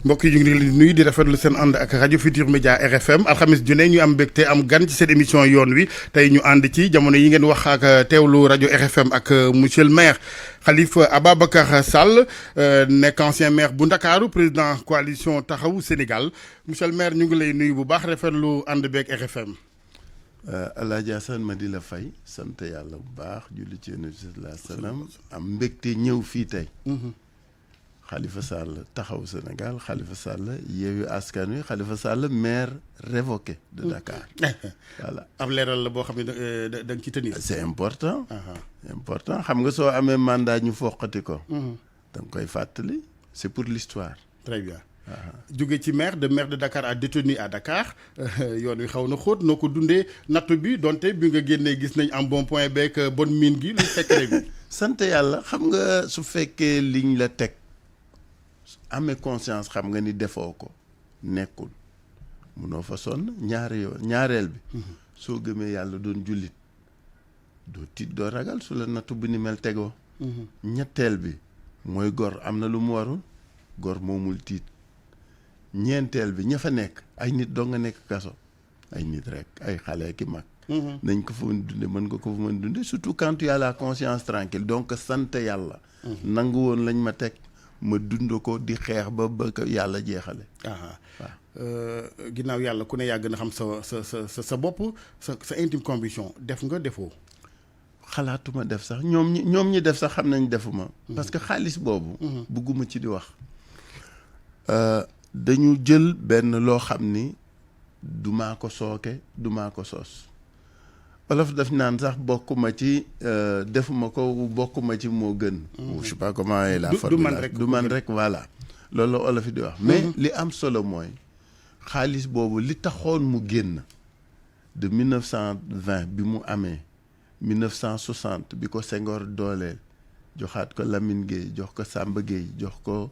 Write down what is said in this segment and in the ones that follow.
mbokk yi ñu ngi leen di nuyu di rafetlu seen ànd ak rajo Futur Média RFM alxamis ju ne ñu am mbégte am gan ci seen émission yoon wi tey ñu ànd ci jamono yi ngeen wax ak teewlu rajo RFM ak monsieur le maire Khalifa Ababacar Sall nekk ancien maire bu Ndakaaru président coalition taxawu Sénégal monsieur le maire ñu ngi lay nuyu bu baax rafetlu ànd beeg RFM. Alaaji Assane ma di la fay sant yàlla bu baax julli ci Yonent bi sallallahu alayhi wa sallam am mbégte ñëw fii tey. Khalifa Sall taxaw Sénégal Khalifa Sall Yewwi Askan Wi Khalifa Sall maire révoqué de Dakar. Voilà ab leeral la boo xam ne da nga ci tenir. c'est important. C'est important xam nga soo amee mandat ñu foqati ko. da nga koy fàttali c'est pour l'histoire. Très bien. jóge ci maire de Dakar à détenu à Dakar yoon wi xaw na xóot noo ko dundee natt bi donte bi nga génnee gis nañ am bon point beeg bonne mine gi lu secret bi. sant yàlla xam nga su fekkee liñ la teg. amee conscience xam nga ni defoo ko nekkul munoo fa sonn ñaareel bi soo gëmee yàlla doon jullit doo tiit doo ragal su la nattu bu ni mel tegoo ñetteel bi mooy gor am na lu mu warul gor moomul tiit ñeenteel bi ña fa nekk ay nit doo nga nekk kaso ay nit rek ay xale ki mag nañ ko fa mën dunde mën nga ko fa mën dunde surtout quand tu as la conscience tranquille donc sant yàlla nangu woon lañ ma teg ma dund ko di xeex ba yàlla jeexale. waaw ginnaaw yàlla ku ne yàgg na xam sa bopp sa intime conviction def nga defoo. xalaatuma def sax ñoom ñi def sax xam nañ defuma. parce que xaalis boobu. bugguma ci di wax. dañu jël benn loo xam ni du maa ko sooke du maa ko sos. Wolof daf naan sax bokkuma ci defuma ko bokkuma ci moo gën. je sais pas comment est la formule du man rek voilà. loolu la Wolof di wax. mais li am solo mooy xaalis boobu li taxoon mu génn de 1920 bi mu amee 1960 bi ko Senghor dooleel joxaat ko Lamine Gueye jox ko Samba Gueye jox ko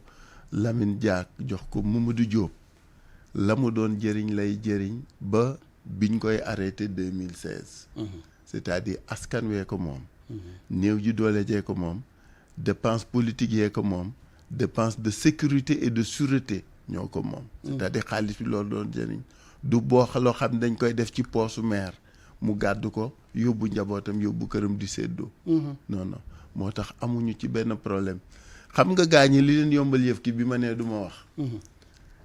Lamine Diack jox ko Mamadou Diop la mu doon jëriñ lay jëriñ ba. biñ koy arrêté 2016. c'est-à-dire askan wee ko moom. néew ji doole jee ko moom. dépense politique yee ko moom. dépense de sécurité et de sûreté ñoo ko moom. c'est-à-dire xaalis bi loolu doon jëriñ du boo loo xam dañ koy def ci poosu maire mu gàddu ko yóbbu njabootam yóbbu këram di séddoo. non moo tax amuñu ci benn problème xam nga gaañi li leen yombal yëf ki bi ma nee du ma wax.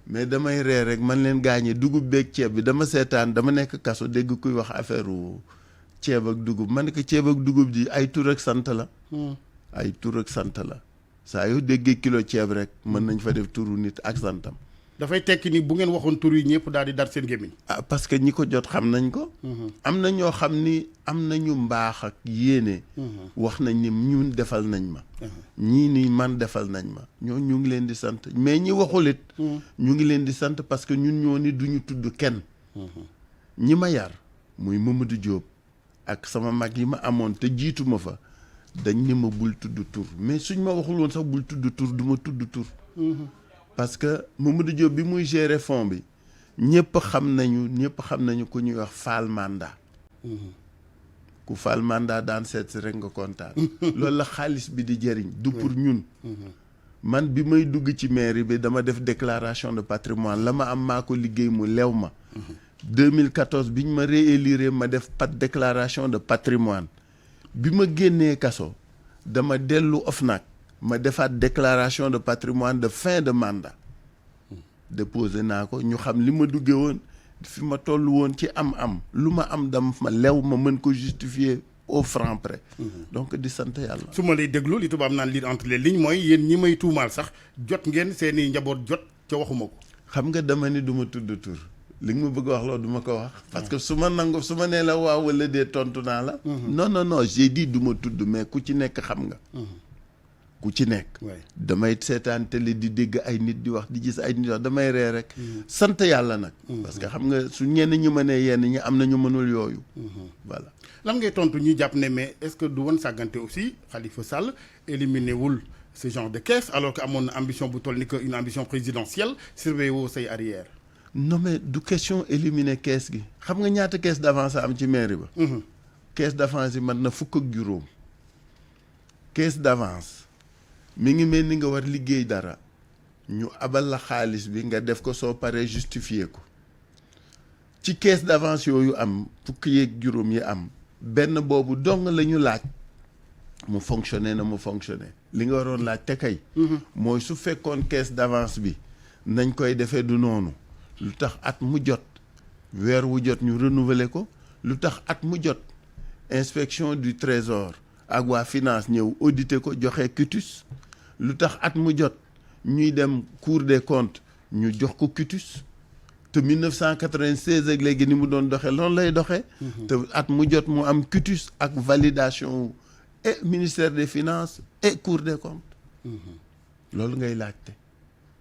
mais damay ree rek man leen gaañee dugub beeg ceeb bi dama seetaan dama nekk kaso dégg kuy wax affaire ceeb ak dugub man ko ceeb ak dugub ji ay tur ak sant la. ay tur ak sant la saa yoo déggee kilo ceeb rek mën nañ fa def turu nit ak santam. dafay tekki ni bu ngeen waxoon tur yi ñëpp daal di dar seen gémmiñ. parce que ñi ko jot xam nañ ko. am na ñoo xam ni am nañu mbaax ak yéene. wax nañ ni ñun defal nañ ma. ñii ni man defal nañ ma ñu ngi leen di sant mais ñi waxulit ñu ngi leen di sant parce que ñun ñoo ni duñu tudd kenn. ñi ma yar muy Mamadou Diop ak sama mag yi ma amoon te jiitu ma fa dañ ni ma bul tudd tur mais suñ ma waxul woon sax bul tudd tur du ma tudd tur. parce que Mamadou Diop bi muy gérer fond bi ñëpp xam nañu ku ñuy wax Fall Manda. ku Fall Manda daan seet si rek nga kontaan. loolu la xaalis bi di jëriñ du pour ñun. man bi may dugg ci mairie bi dama def déclaration de patrimoine la ma am maa ko liggéey mu lew ma. 2014 biñ ma réélire ma def déclaration de patrimoine bi ma génnee kaso dama dellu OFNAC ma defaat déclaration de patrimoine de fin de mandat déposé naa ko ñu xam li ma duggee woon fi ma toll woon ci am lu ma am dama ma lew ma mën ko justifier au franc près. donc di sant yàlla. su ma lay déglu li tubaab naan lire entre les lignes mooy yéen ñi may tuumaal sax jot ngeen seeni njaboot jot ca waxuma ko. xam nga dama ni du ma tudd tur li nga ma bëgg a wax loolu du ma ko wax. parce que su ma nee la waaw wala dee tontu naa la. non j'ai dit du ma tudd mais ku ci nekk xam nga. ku ci nekk. damay seetaan télé di dégg ay nit di wax di gis ay nit di wax damay ree rek. sant yàlla nag. parce que xam nga su ñenn ñi mënee yenn ñi am na ñu mënul yooyu. voilà. lan ngay tontu ñi jàpp ne mais est-ce que du woon sàggante aussi Khalifa Sall éliminé wul ce genre de caisse alors que amoon na ambition bu toll ni que une ambition présidentielle surveiller woo say arrière. non mais du question éliminer caisse gi xam nga ñaata caisse d'avance am ci mairie ba. caisse d'avance yi mat na fukk ak juróom. caisse d'avance mi ngi mel ni nga war liggéey dara ñu abal la xaalis bi nga def ko soo paree justifier ko ci caisse d'avance yooyu am fukki yeeg juróom yi am benn boobu dong la ñu laaj mu fonctionner na mu fonctionner li nga waroon laaj te kay mooy su fekkoon caisse d'avance bi nañ koy defee du noonu lu tax at mu jot weer wu jot ñu renouveler ko lu tax at mu jot inspection du trésor ak waa finance ñëw auditer ko joxe quitus lu tax at mu jot ñuy dem cour des comptes ñu jox ko quitus te 1996 ak léegi ni mu doon doxee loolu lay doxee te at mu jot mu am quitus ak validation et ministère des finances et cour des comptes loolu ngay laajte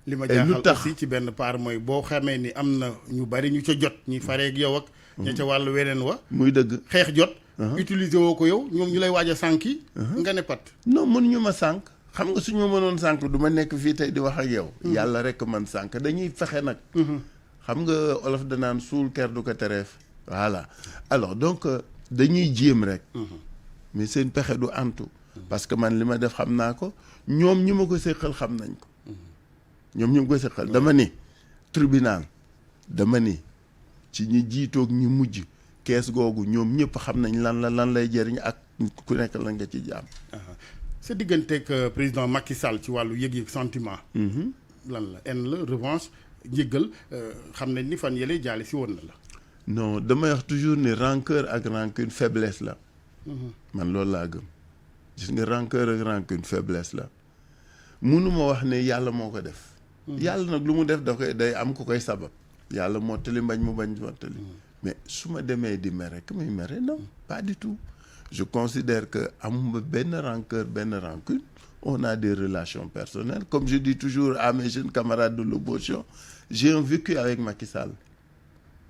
li ma jaaxal aussi ci benn part mooy boo xamee ni am na ñu bari ñu ca jot ñi fareeg yow ak ña ca wàllu weneen wa muy dëgg xeex jot utiliser woo ko yow ñoom ñu lay waaj a sànki nga ne pat non mënuñu ma sànk xam nga suñu ma mënoon sànk du ma nekk fii tey di wax ak yow yàlla rek man sànk dañuy fexe nag xam nga olof danaan suul ker du ko tereef voilà alors donc dañuy jéem rek mais seen pexe du antu parce que man li ma def xam naa ko ñoom ñi ma ko séqal xam nañ ko ñoom ñu ngi ko séqal dama ni tribunal dama ni ci ñi jiitoog ñi mujj kees googu ñoom ñëpp xam nañ lan lay jëriñ ak ku nekk lan nga ci jaam sa digganteeg président Macky Sall ci wàllu yëg-yëg sentiment lan la haine la revanche njëggal xam nañ ni fan yële jaale si woon na la non damay wax toujours ni rancœur ak rancune faiblesse la man loolu laa gëm gis nga rancœur ak rancune faiblesse la munuma wax ne yàlla moo ko def yàlla nag lu mu def da koy day am ku koy sabab yàlla mottali mbañ mu bañ mottali mais su ma demee di mere que muy mere non pas du tout je considère que amuma benn rancœur benn rancune on a des relations personnelles comme je dis toujours à mes jeunes camarades de l'opposition j'ai un vécu avec Macky Sall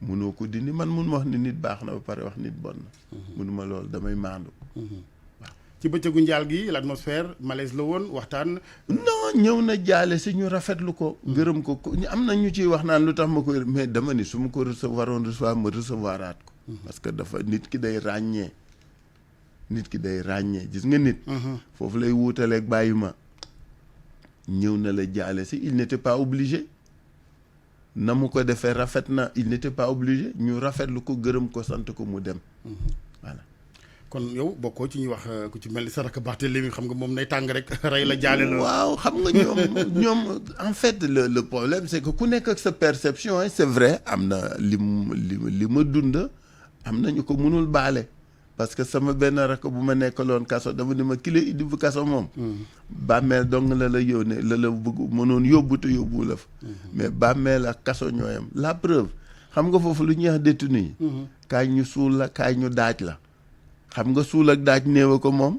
munoo ko dindi man mun ma wax ni nit baax na ba pare wax nit bon na munuma loolu damay maandu ci bëccëgu njaal gi l'atmosphère malaise la woon waxtaan non ñëw na jaale si ñu rafetlu ko gërëm ko am na ñu ciy wax naan lu tax ma ko mais dama ni su ma ko waroon recevoir ma recevoiraat ko parce que dafa nit ki day ràññee gis nga nit foofu lay wuutaleeg bàyyi ma ñëw na la jaale si il n'était pas obligé na mu ko defee rafet na il n'était pas obligé ñu rafetlu ko gërëm ko sant ko mu dem voilà kon yow bokkoo ci ñuy wax ku ci mel ni sa rakk Barthélémy xam nga moom nay tàng rek rey la jaale la waaw xam nga ñoom en fait le problème c'est que ku nekk ak sa perception c'est vrai am na li ma dund am na ñu ko mënul baale parce que sama benn rakk bu ma nekkaloon kaso dama ni ma ki la indi bu kaso moom bàmmeel dong la yónnee la bëgg mënoon yóbbu te yóbbu la fa mais bàmmeel ak kaso ñooyam la preuve xam nga foofu lu ñuy wax détenu yi kaay ñu suul la kaay ñu daaj la xam nga suul ak daaj néew ko moom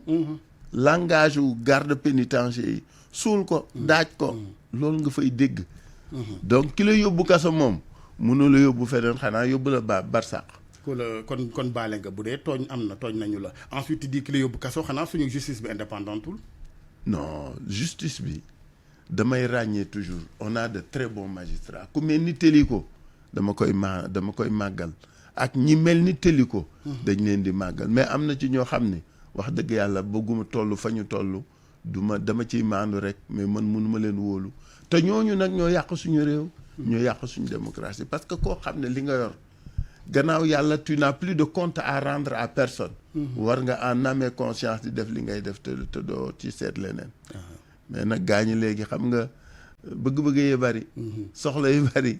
langage wu garde pénitentiaire yi suul ko daaj ko loolu nga fay dégg donc ki la yóbbu kaso moom mënu la yóbbu feneen xanaa yóbbu la barsàq kon baale nga bu dee tooñ am na tooñ nañu la ensuite di ki la yóbbu kaso xanaa suñu justice bi indépendantul non justice bi damay ràññee toujours on a de très bons magistrats ku mel ni Téliko dama koy màggal ak ñi mel ni Téliko dañ leen di màggal mais am na ci ñoo xam ne wax dëgg yàlla bëgguma toll fa ñu toll dama ciy maandu rek mais man mënuma leen wóolu te ñooñu nag ñoo yàq suñu réew ñoo yàq suñu démocratie parce que koo xam ne li nga yor gannaaw yàlla tu n'as plus de compte à rendre à personne war nga en âme et conscience di def li ngay def te doo ci seet leneen mais nag gaañi léegi xam nga bëgg-bëgg yi bari soxla yi bari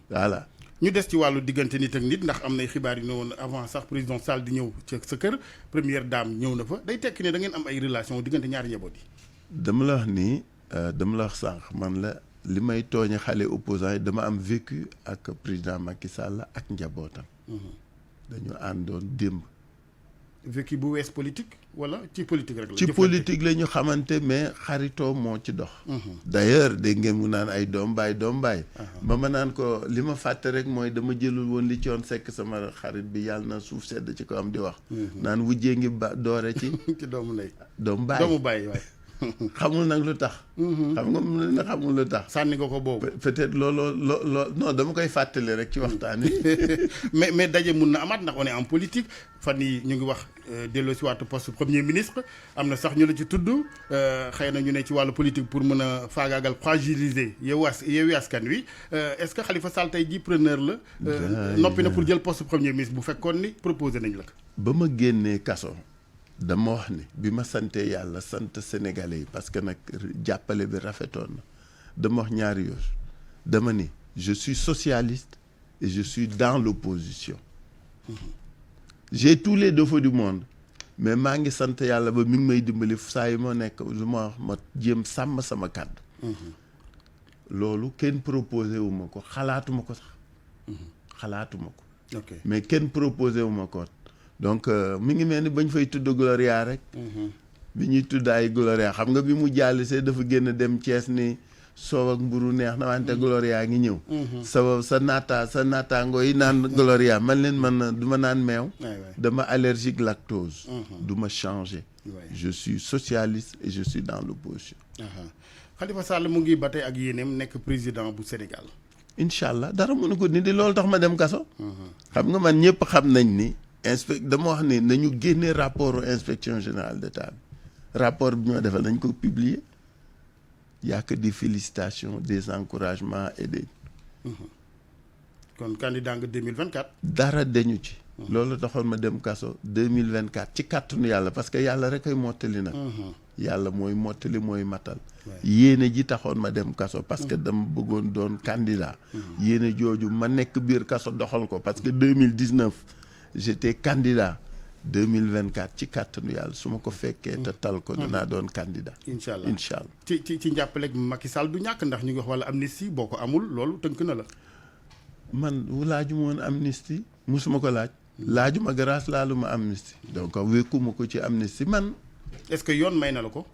voilà ñu des ci wàllu diggante nit ak nit ndax am nay xibaar yi ne woon avant sax président Sall di ñëw ci sa kër première dame ñëw na fa day tekki ne da ngeen am ay relation diggante ñaari njaboot yi dama la wax nii dama la wax sànq man la li may tooñe xale opposants yi dama am vécu ak président Macky Sall ak njabootam dañu àndoon démb vécu bu wees politique wala ci politique rek la ci politique la ñu xamante mais xaritoo moo ci dox d'ailleurs dégg ngeen mu naan ay doom baay ba ma naan ko li ma fàtte rek mooy dama jëlul woon li coon sekk sama xarit bi yàlla na suuf sedd ci ko am di wax naan wujjee ngi doore ci ci doomu ndey doomu baay waay xamul nag lu tax. xam nga mu ne xamul lu tax. sànni nga ko boobu. peut-être looloo non dama koy fàttali rek ci waxtaan wi. mais daje mun na amaat ndax on est en politique fan yi ñu ngi wax delloo si waatu poste premier ministre am na sax ñu la ci tudd xëy na ñu ne ci wàllu politique pour mën a faagaagal fragiliser Yewwi Askan Wi est-ce que Khalifa Sall tey jii preneur la. noppi na pour jël poste premier ministre bu fekkoon ni proposé nañ la ko. ba ma génnee kaso. dama wax ni bi ma santee yàlla sant sénégalais yi parce que nag jàppale bi rafetoon na dama wax ñaari yoon dama ni je suis socialiste et je suis dans l'opposition. J'ai tous les défauts du monde mais maa ngi sant yàlla ba mi ngi may dimbali saa yi ma nekk lu ma wax ma jéem sàmm sama kàddu. loolu kenn proposé wu ma ko xalaatuma ko sax. xalaatuma ko. ok mais kenn proposé wu ma ko. donc mi ngi mel ni bañ fay tudd Gloria rek. bi ñuy tudd ay Gloria xam nga bi mu jàll see dafa génn dem Thiès ni soow ak mburu neex na wante Gloria ngi ñëw. sa naataango yi naan Gloria man leen du ma naan meew. dama allergique lactose. du ma changer. je suis socialiste et je suis dans l'opposition. Khalifa Sall mu ngi ba tey ak yéeneem nekk président bu Sénégal. incha allah dara mënu ko ni di loolu tax ma dem kaso. xam nga man ñëpp xam nañ ni. dama wax ni nañu génne rapport inspection générale d'État rapport bi ñoo defal nañ ko publier y a que des félicitations des encouragements et des. kon candidat nga 2024. dara dañu ci. loolu taxoon ma dem kaso 2024 ci kàttanu yàlla parce que yàlla rek ay mottali nag. yàlla mooy mottali mooy matal. yéene ji taxoon ma dem kaso parce que dama bëggoon doon candidat. yéene jooju ma nekk biir kaso doxal ko parce que 2019. j'étais candidat 2024 ci kàttanu yàlla su ma ko fekkee te tal ko dinaa doon candidat. incha allah incha allah. ci njàppaleeg Macky Sall du ñàkk ndax ñu ngi wax wala amnistie boo ko amul loolu tënk na la. man laajuma woon amnistie musuma ko laaj. laajuma grâce laaluma amnistie. donc wékkuma ko ci amnistie man. est-ce que yoon may na la ko.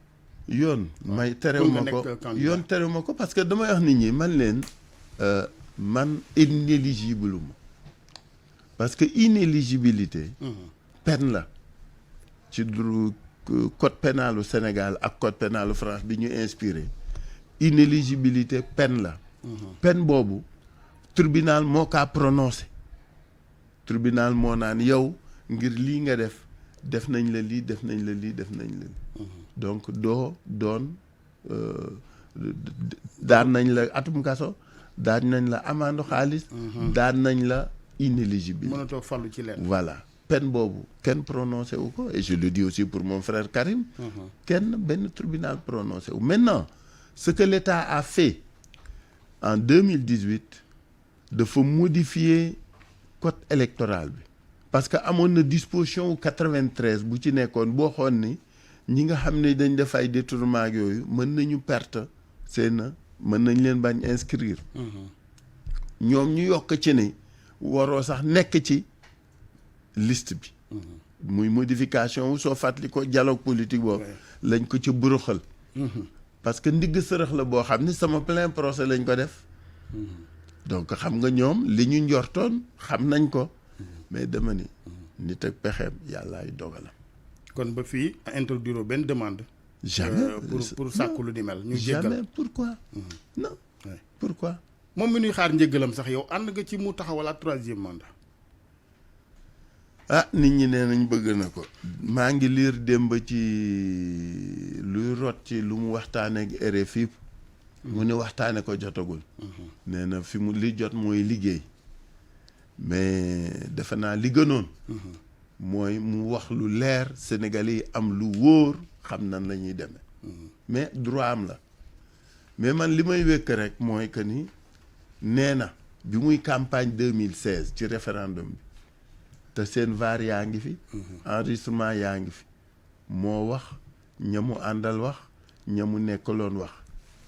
yoon may terewuma ko yoon terewuma ko parce que damay wax nit ñi man leen man inéligible ma. parce que inéligibilité peine la ci code pénal au Sénégal ak code pénal au France bi ñu inspiré inéligibilité peine la peine boobu tribunal moo kaa prononcé tribunal moo naan yow ngir lii nga def nañ la lii def nañ la lii def nañ la lii donc doo doon daan nañ la atum kaso daan nañ la amande xaalis daan nañ la inéligible mënatoo fallu ci leen. voilà peine boobu kenn prononcé wu ko et je le dis aussi pour mon frère Karim. kenn benn tribunal prononcé wu. maintenant ce que l'État a fait en 2018 dafa modifier code électoral bi parce que amoon na disposition wu 93 bu ci nekkoon boo xoon ni ñi nga xam ne dañ def ay détournement ak yooyu mën nañu perte seen mën nañ leen bañ inscrire. ñoom ñu yokk ci ni. waroo sax nekk ci liste bi. muy modification wu soo fàttali ko dialogue politique boobu. lañ ko ca buruxal. parce que ndigg sërëx la boo xam ni sama plein procès lañ ko def. donc xam nga ñoom li ñu njortoon xam nañ ko. mais dama ni nit ak pexeem yàllaay dogalam. kon ba fii introduire benn demande. jamais pour sàkku lu di mel. ñu jéggal jamais pourquoi. non pourquoi. moom mi ñuy xaar njëggalam sax yow ànd nga ci mu taxawalaat 3e mandat. ah nit ñi nee nañ bëgg na ko. maa ngi liir démb ci luy rot ci lu mu waxtaanee ak RFI. mu ne waxtaane ko jotagul. nee na fi mu li jot mooy liggéey. mais defe naa li gënoon. mooy mu wax lu leer Sénégalais yi am lu wóor xam nan la ñuy demee. mais droit am la. mais man li may wékk rek mooy que ni. nee na bi muy campagne 2016 ci référendum bi te seen VAR yaa ngi fi. enregistrement yaa ngi fi. moo wax ñamu àndal wax ñamu nekkaloon wax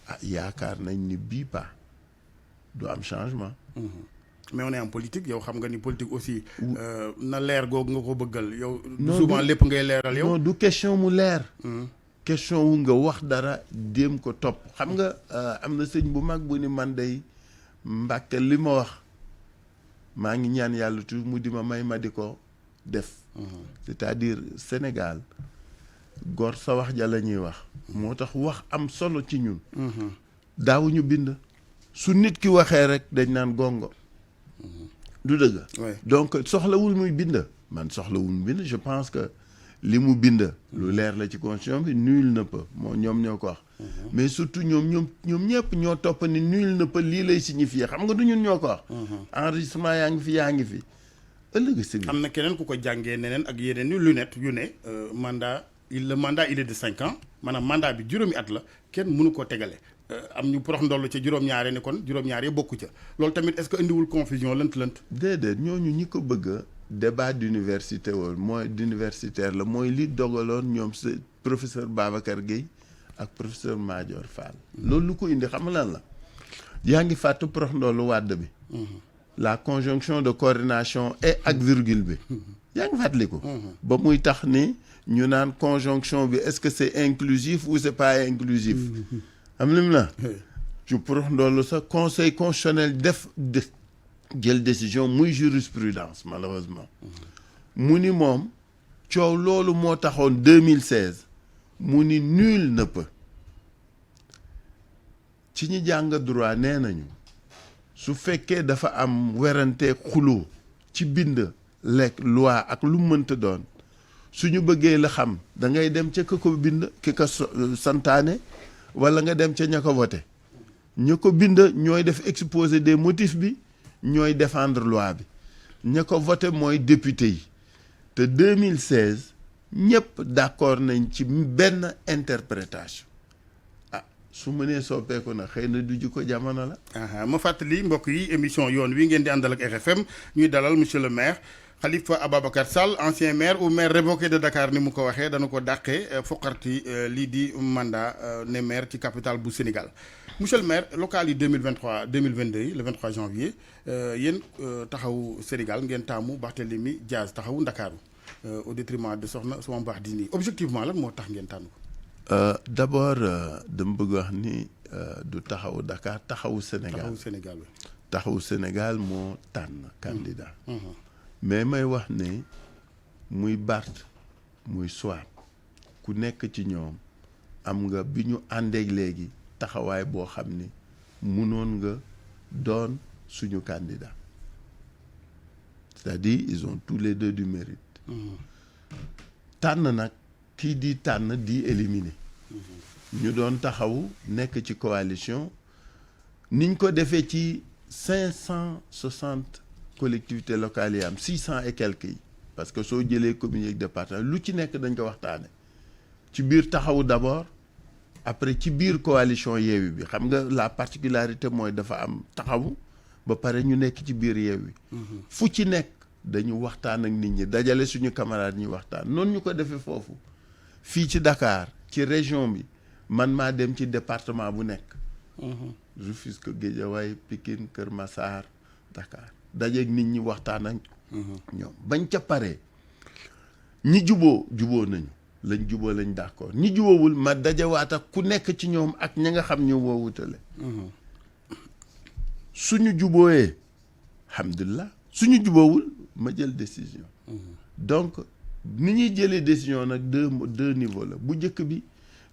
ah yaakaar nañ ni bii pas du am changement. mais on est en politique yow xam nga ni politique aussi. na leer googu nga ko bëggal yow. non souvent lépp ngay leeral yow. non du question mu leer. question wu nga wax dara déem ko topp xam nga am na sëñ bu mag bu ni man day. Mbàkke li ma wax maa ngi ñaan yàlla toujours mu di ma may ma di ko def. c'est-à-dire Sénégal gor sa wax ja la ñuy wax moo tax wax am solo ci ñun daawuñu bind su nit ki waxee rek dañ naan gongo du dëgg donc soxlawul muy bind man soxlawul muy bind je pense que li mu bind lu leer la ci constitution bi nul ne peut moo ñoom ñoo ko wax mais surtout ñoom ñëpp ñoo topp ni nul ne peut lii lay signifier xam nga du ñun ñoo ko wax enregistrement yaa ngi fi ëllëg si biir am na keneen ku ko jàngee neneen ak yeneen ni lunette yu ne mandat il est de 5 ans maanaam mandat bi juróomi at la kenn mënu ko tegale am ñu porox ndoll ca juróom-ñaare ne kon juróom-ñaare bokku ca loolu tamit est-ce que indiwul confusion lënt déedéet ñooñu ñi ko bëgg débat d'université woon mooy d'universitaire la mooy li dogaloon ñoom sa professeur Babacar Gueye ak professeur Madior Fall loolu lu ko indi xam lan la yaa ngi fàtt porox ndollu wàdd bi la conjonction de coordination et ak virgule bi yaa ngi fàttaliku ba muy tax ni ñu naan conjonction bi est-ce que c'est inclusif ou c'est pas inclusif am lim na ci porox ndollu sa conseil constitutionnel jël décision muy jurisprudence malheureusement mu ni moom coow loolu moo taxoon 2016 mu ni nul ne peut ci ñi jàng droit nee nañu su fekkee dafa am werante xuloo ci bind lekk loi ak lu mënta doon suñu bëggee la xam da ngay dem ca ka ko bind ki ko santaane wala nga dem ca ña ko voté ña ko bind ñooy def exposé des motifs bi ñooy défendre loi bi ña ko voté mooy député yi te 2016 ñëpp d'accord nañ ci benn interprétation su mënee soppeeku na xëy na du jikko jamono la. ma fàttali mbokk yi émission yoon wi ngeen di àndal ak RFM ñuy dalal monsieur le maire Khalifa Ababacar Sall ancien maire ou maire révoqué de Dakar ni mu ko waxee dana ko dàqee foqarti lii di mandat ne maire ci capitale bu Sénégal monsieur le maire local yi 2022 yi le 23 janvier yéen taxawu Sénégal ngeen taamu Barthélémy Dias taxawu Ndakaaru au détriment de Soham El Wardini objectivement lan moo tax ngeen tànn ko. D'abord dama bëgg wax ni du taxawu Dakar taxawu Sénégal taxawu Sénégal moo tànn candidat mais may wax ne muy Barth muy Soham ku nekk ci ñoom am nga bi ñu àndeeg léegi taxawaay boo xam ni munoon nga doon suñu candidat c'est-à-dire ils ont tous les deux du mérite tànn nag kii di tànn di éliminer ñu doon taxawu nekk ci coalition niñ ko defee ci 560 collectivités locales yi am 600 et quelques yi parce que soo jëlee communes ak département lu ci nekk dañ ko waxtaane ci biir taxawu d'abord après ci biir coalition Yewwi bi xam nga la particularité mooy dafa am taxawu ba pare ñu nekk ci biir Yewwi fu ci nekk dañu waxtaan ak nit ñi dajale suñu camarades ñuy waxtaan noonu ñu ko defee foofu fii ci Dakar ci région bi man maa dem ci département bu nekk Rufisque Guédiawaye Pikine Kër Massar Dakar dajeeg nit ñi waxtaan ak ñoom bañ ca pare ñi juboo nañu lañ d'accord ñi juboowul ma dajawaat ak ku nekk ci ñoom ak ña nga xam ñu woowutale suñu jubooyee alhamdulilah suñu juboowul ma jël décision donc ni ñuy jëlee décision nag deux niveaux la bu njëkk bi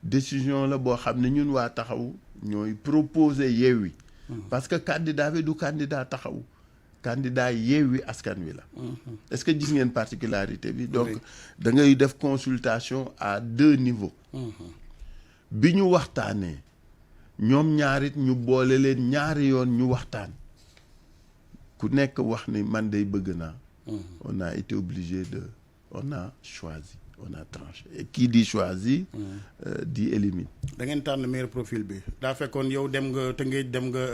décision la boo xam ne ñun waa taxawu ñooy proposer Yewwi parce que candidat bi du candidat taxawu candidat Yewwi Askan Wi la est-ce que gis ngeen particularité bi donc da ngay def consultation à deux niveaux bi ñu waxtaanee ñoom ñaarit ñu boole leen ñaari yoon ñu waxtaan ku nekk wax ni man day bëgg naa on a été obligé on a choisi on a tranché et qui dit choisi dit élimine. da ngeen tànn meilleur profil bi daa fekkoon yow dem nga Tëngéej dem nga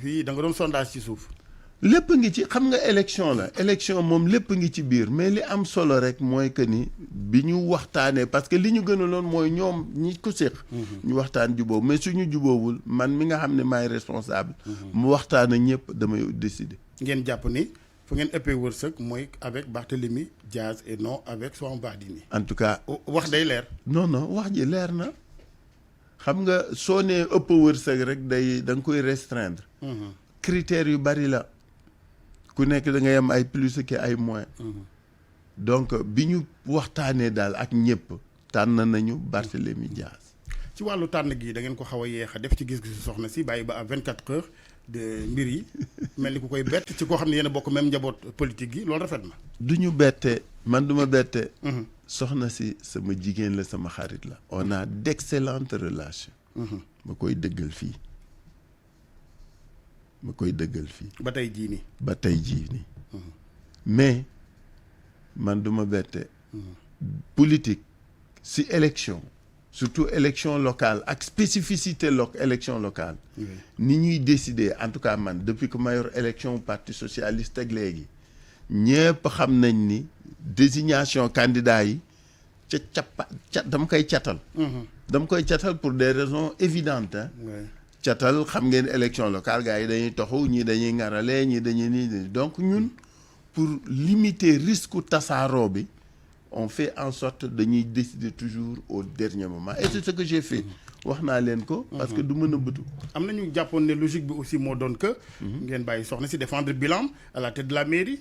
fii da nga doon sondage ci suuf. lépp ngi ci xam nga élection moom lépp ngi ci biir mais li am solo rek mooy que ni bi ñu waxtaanee parce que li ñu gënaloon mooy ñoom ñi ko séq ñu waxtaan jubóo mais suñu jubóowul man mi nga xam ne maay responsable mu waxtaan ak ñëpp damay décider. ngeen jàpp ni fu ngeen ëppee wërsëg mooy avec Barthélémy Dias et non avec Soham El Wardini. en tout cas wax day leer. non wax ji leer na xam nga soo nee ëpp wërsëg rek da nga koy restreindre. critères yu bari la. ku nekk da ngay am ay plus que ay moins donc bi ñu waxtaanee daal ak ñëpp tànn nañu Barthélémy Dias. ci wàllu tànn gi da ngeen ko xaw a yéex a def ci gis-gisu soxna si bàyyi ba à 24 heures de mbir yi mel ni ku koy bett ci koo xam ne yéen a bokk même njaboot politique gi loolu rafet na. du ñu bette man du ma bette. soxna si sama jigéen la sama xarit la. on a d'excellentes relations. ma koy dëggal fii. ba tey jii nii. mais man du ma bette. politique si élection. surtout élection locale ak spécificité élection locale. ni ñuy décider en tout cas man depuis que ma yor élection parti socialiste ak léegi ñëpp xam nañ ni désignation candidat yi dama koy catal. dama koy catal pour des raisons évidentes. catal xam ngeen élection locale gars yi dañuy toxu ñii dañuy ŋarale ñii dañuy nii donc ñun pour limiter risque tasaaroo bi. on fait en sorte dañuy décider toujours au dernier moment et c'est ce que j'ai fait wax naa leen ko parce que du mën a bëtu am na ñu jàppoon ne logique bi aussi moo doon que ngeen bàyyi soxna si défendre bilan à la tête de la mairie.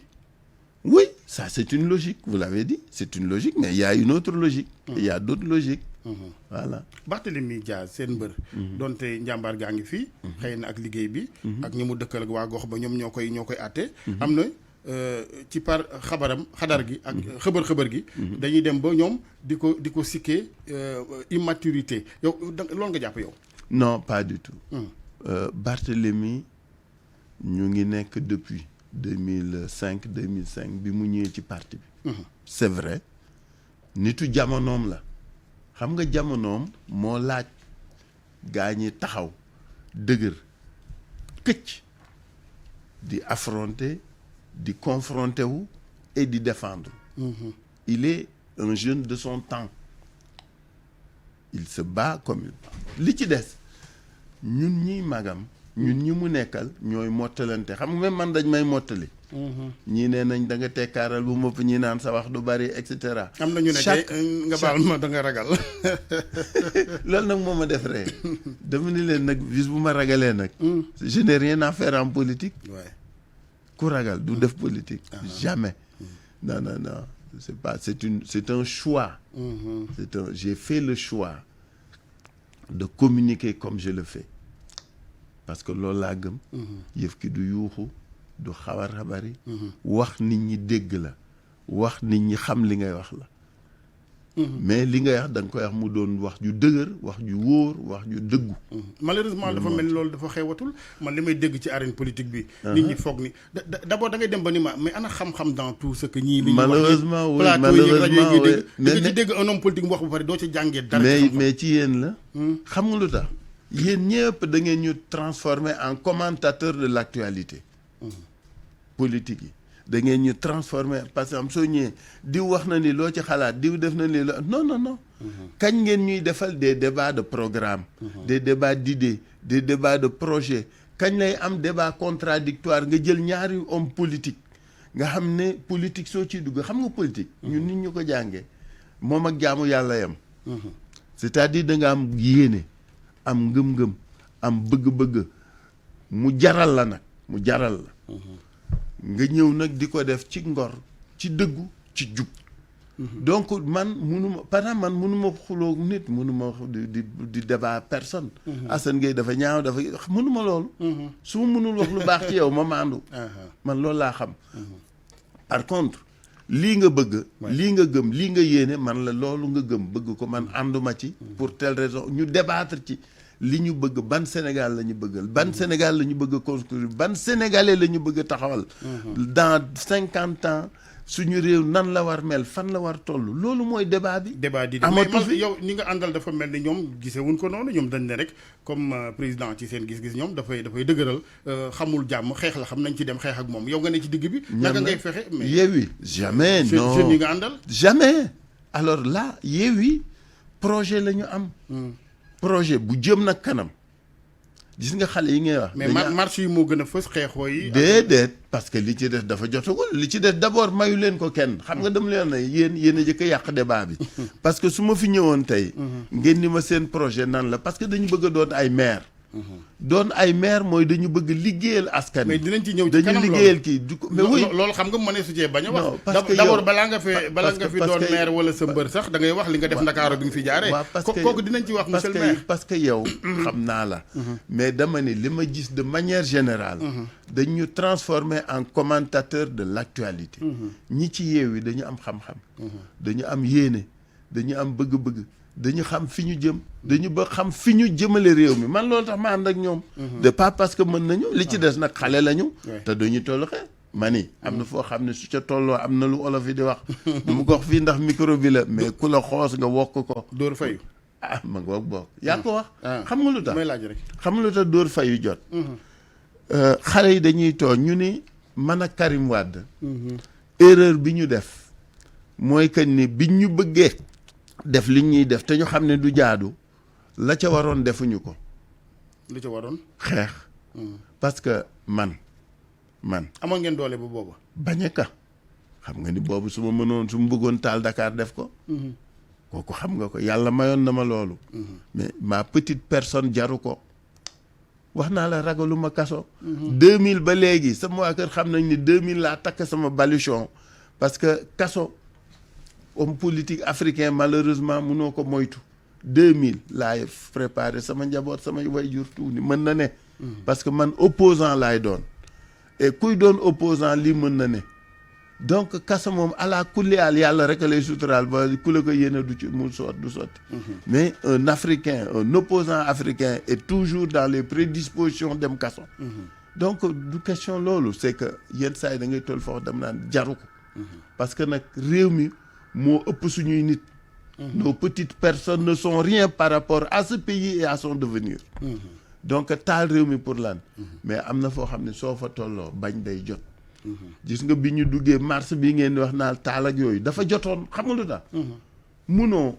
oui ça c'est une logique vous l'avez dit c'est une logique mais il y a une autre logique il y a d'autres logiques voilà Barthélémy Dias seen mbër donte njàmbaar gaa ngi fii xëy na ak liggéey bi ak ñi mu dëkkal ak waa gox ba ñoom ñoo koy àtte am na ci par xadar gi ak xëbër gi dañuy dem ba ñoom di ko sikkee immaturité yow loolu nga jàpp yow. non pas du tout. Barthélémy ñu ngi nekk depuis 2005 bi mu ñëwee ci parti bi. c'est vrai nitu jamonoom la xam nga jamonoom moo laaj gaa ñi taxaw dëgër këcc di affronter. di confronter wu et di défendre. Il est un jeune de son temps. Il se bat comme il bat. Li ci des ñun ñiy magam ñun ñi mu nekkal ñooy mottalante xam nga même man dañ may mottali. ñii nee nañ da nga tekkaaral bu mopp ñi naan sa wax du bari et cetera. am na ñu ne nga baal ma da nga ragal. loolu nag moo ma def ree dama ni leen nag bis bu ma ragalee nag. je n'ai rien à faire en politique. ku ragal du def politique. Jamais. Non. C'est un choix. J'ai fait le choix de communiquer comme je le fais. Parce que loolu laa gëm. yëf ki du yuuxu du xabar-xabari. wax nit ñi dégg la. wax nit ñi xam li ngay wax la. mais li ngay wax da nga koy wax mu doon wax ju dëgër wax ju wóor wax ju dëggu. malheureusement dafa mel ni loolu dafa xewatul man li may dégg ci arène politique bi. nit ñi foog ni d'abord da ngay dem ba ni ma mais ana xam-xam dans tout ce que ñii. li ñuy wax malheureusement oui da nga ci dégg un homme politique mu wax ba pare doo ci jàngee dara. mais ci yéen la. xam nga lu tax yéen ñëpp da ngeen ñu transformer en commentateur de l'actualité politique yi. da ngeen ñu transformer par exemple soo ñëwee diw wax na ni loo ci xalaat diw def na ni non. kañ ngeen ñuy defal des débats de programme. des débats d'idées des débats de projet kañ lay am débat contradictoire nga jël ñaari homme politique nga xam ne politique soo ciy dugg xam nga politique. ñun nit ñu ko jàngee moom ak jaamu yàlla yam. c'est-à-dire da nga am yéene am ngëm-ngëm am bëgg-bëgg mu jaral la nag mu jaral la. nga ñëw nag di ko def ci ngor ci dëggu ci jub. donc man munuma xuloo nit munuma di débat personne. Assane Gueye dafa ñaaw dafa munuma loolu. su ma munul wax lu baax ci yow ma maandu. man loolu laa xam. par contre lii nga bëgg. lii nga gëm lii nga yéene man la loolu nga gëm bëgg ko man ànduma ci. pour telle raison ñu débattre ci. li ñu bëgg ban Sénégal la ñu bëggal ban Sénégal la ñu bëgg a construire ban Sénégalais la ñu bëgg a taxawal. dans 50 ans suñu réew nan la war mel fan la war toll loolu mooy débat bi. débat di mais yow ñi nga àndal dafa mel ni ñoom gisewuñ ko noonu ñoom dañ ne rek comme président ci seen gis-gis ñoom dafay dëgëral xamul jàmm xeex la xam nañ ci dem xeex ak moom yow nga ne ci digg bi. naka ngay fexe mais Yewwi jamais non jeunes yi nga àndal. jamais alors là Yewwi projet la ñu am. projet bu jëm nag kanam gis nga xale yi ngay wax. mais marche yi moo gën a fës xeexoo yi. déedéet parce que li ci des dafa jotagul li ci des d'abord mayu leen ko kenn xam nga dama leen ne yéen a jëkk a yàq débat bi. parce que su ma fi ñëwoon tey. ngeen ni ma seen projet nan la parce que dañu bëgg a doon ay maire. doon ay maire mooy dañu bëgg liggéeyal askan mais dinañ ci ñëw ci dañu kanam liggéeyal kii du ko mais oui loolu xam nga mënee su cee bañ a wax. non parce que d'abord yow balaa nga fi doon maire wala sa mbër sax da ngay wax li nga def Ndakaaru bi nga fi jaaree. waaw parce que kooku dinañ ci wax monsieur le maire. parce que yow xam naa la mais dama ne li ma gis de manière générale dañu transformer en commentateur de l'actualité ñi ci Yewwi dañu am xam-xam dañu am yéene dañu am bëgg-bëgg dañu xam fi ñu jëm dañu ba xam fi ñu jëmale réew mi man loolu tax ma ànd ak ñoom de pas parce que mën nañu li ci des nag xale lañu te dañu toll xel ma ni am na foo xam ne su ca tolloo am na lu olof yi di wax du mu ko wax fii ndax micro bi la mais ku la xoos nga wokk ko dóor fayu ma nga bokk yaa ko wax xam nga lu tax may laaj rek xam nga lu tax dóor fayu jot xale yi dañuy tooñ ñu ni man ak Karim Wade erreur bi ñu def mooy que ni bi ñu bëggee def li ñuy def te ñu xam ne du jaadu la ca waroon defuñu ko lu ca waroon xeex parce que man amoon ngeen doole bu booba bañe ka xam nga ni boobu su ma mënoon su ma bëggoon taal Dakar def ko kooku xam nga ko yàlla mayoon na ma loolu mais ma petite personne jaru ko wax naa la ragaluma kaso 2000 ba léegi sama waa kër xam nañ ni 2000 laa takk sama baluchon parce que kaso homme politique africain malheureusement munoo ko moytu 2000 laay préparé sama njaboot samay waajur tout ni mën na ne parce que man opposant laay doon et kuy doon opposant lii mën na ne donc kaso moom ala kulli al yàlla rek lay suturaal ba ku la ko yéene du ci mu soot du sotti mais un africain un opposant africain est toujours dans les prédispositions dem kaso donc du question loolu c'est que yenn saa yi da ngay toll foofu dem naan jaru ko parce que nag réew mi moo ëpp suñuy nit nos petites personnes ne sont rien par rapport à ce pays et à son devenir donc taal réew mi pour lan mais am na foo xam ne soo fa tolloo bañ day jot gis nga bi ñu duggee mars bi ngeen di wax naal taal ak yooyu dafa jotoon xam nga lu tax munoo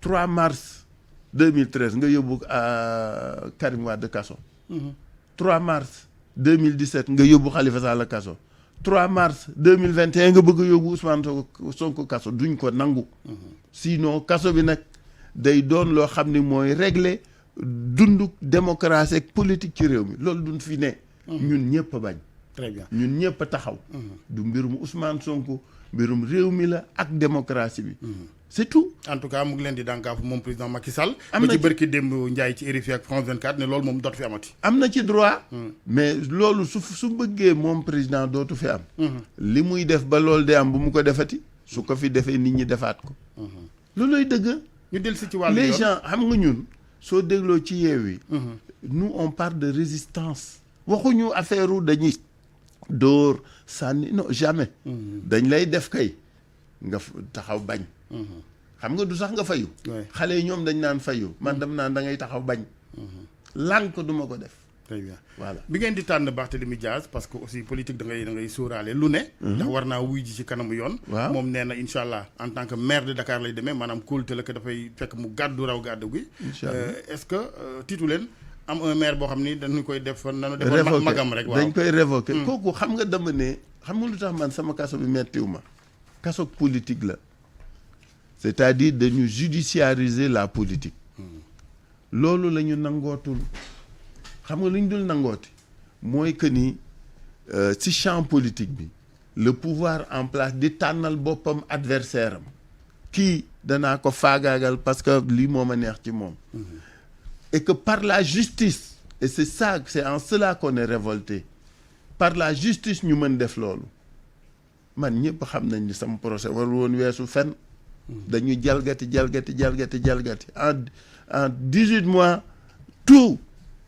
3 mars 2013 nga yóbbu Karim Wade kaso 3 mars 2017 nga yóbbu Khalifa Sall kaso 3 mars 2021 nga bëgg a yóbbu Ousmane Sonko kaso duñ ko nangu sinon kaso bi nag day doon loo xam ni mooy régler dundu démocratie ak politique ci réew mi loolu duñ fi ne ñun ñëpp a bañ très bien ñun ñëpp a taxaw du mbirum Ousmane Sonko mbirum réew mi la ak démocratie bi c'est tout en tout cas mu ngi leen di dànkaafu moom président Macky Sall am na ba ci bërki démb Ndiaye ci RFI ak France 24 ne loolu moom dootu fi amati am na ci droit mais loolu su bëggee moom président dootu fi am li muy def ba loolu de am bu mu ko defati su ko fi defee nit ñi defaat ko looluy dëgg ñu del si ci wàllu les gens xam nga ñun soo dégloo ci Yewwi nous on parle de résistance waxuñu affaire u dañuy dóor sànni non jamais dañ lay def kay nga taxaw bañ xam nga du sax nga fayu xale yi ñoom dañ naan fayu man dem naan da ngay taxaw bañ lànk duma ko def très bien voilà bi ngeen di tànn Barthélémy Dias parce que aussi politique da ngay sóoraale lu ne ndax war naa wuy ji ci kanamu yoon waaw moom nee na incha allah en tant que maire de Dakar lay demee maanaam kóolute la que dafay fekk mu gàddu raw gàddu gi est-ce que tiitu leen am un maire boo xam ni dañu koy def nanu defoon magam rek waaw dañ koy révoquer kooku xam nga dama ne xam nga lu tax man sama kaso bi mettiwu ma kaso politique la c'est-à-dire dañu judiciariser la politique loolu la ñu nangootul xam nga lu ñu dul nangooti mooy que ni ci champ politique bi le pouvoir en place di tànnal boppam adversaire am kii danaa ko faagaagal parce que lii moo ma neex ci moom et que par la justice et c'est ça c'est en cela qu'on est révolté par la justice ñu mën def loolu man ñëpp xam nañ ni sama procès warul woon weesu fenn dañu jalgati en 18 mois tout